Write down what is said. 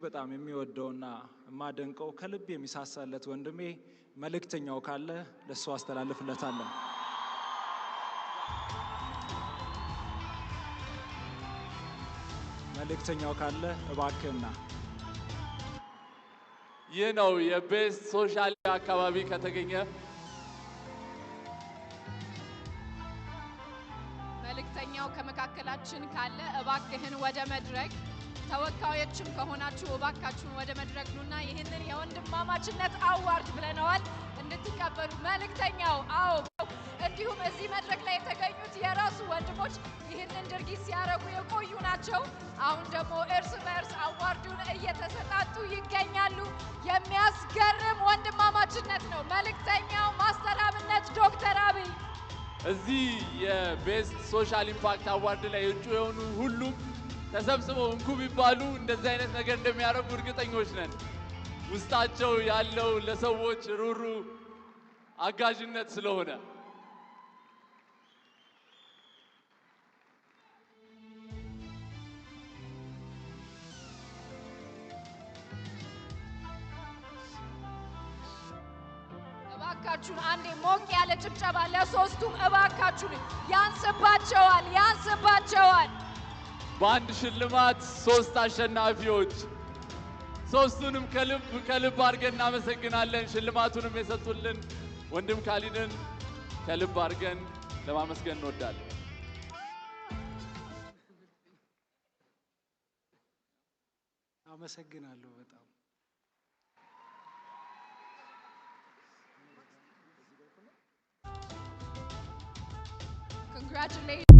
በጣም የሚወደውና የማደንቀው ከልብ የሚሳሳለት ወንድሜ መልእክተኛው ካለ ለእሱ አስተላልፍለታለሁ። መልእክተኛው ካለ እባክህና። ይህ ነው የ best social አካባቢ ከተገኘ። መልእክተኛው ከመካከላችን ካለ እባክህን ወደ መድረክ፣ ተወካዮችም ከሆናችሁ እባካችሁን ወደ መድረክ ኑና ይህንን የወንድማማችነት award ብለነዋል እንድትቀበሉ። መልእክተኛው፣ አዎ፣ እንዲሁም እዚህ መድረክ ላይ የተገኙት የራሱ ወንድሞች ይህንን ድርጊት ሲያደርጉ የቆዩ ናቸው። አሁን ደግሞ እርስ በእርስ award ኡን እየተሰጣጡ ይገኛሉ። የሚያስገርም ወንድማማችነት ነው። መልእክተኛው ማስተር አብነት ዶክተር አብይ። እዚህ የ best social impact award ላይ እጩ የሆኑ ሁሉም ተሰብስበው እንኩ ቢባሉ እንደዚህ አይነት ነገር እንደሚያደርጉ እርግጠኞች ነን። ውስጣቸው ያለው ለሰዎች ሩሩ አጋዥነት ስለሆነ። እባካችሁን አንዴ ሞቅ ያለ ጭብጨባ ለሶስቱም እባካችሁን። ያንስባቸዋል፣ ያንስባቸዋል። በአንድ ሽልማት ሶስት አሸናፊዎች፣ ሶስቱንም ከልብ ከልብ አድርገን እናመሰግናለን። ሽልማቱንም የሰጡልን ወንድም ካሊድን ከልብ አድርገን ለማመስገን እንወዳለን። አመሰግናለሁ በጣም። Congratulations.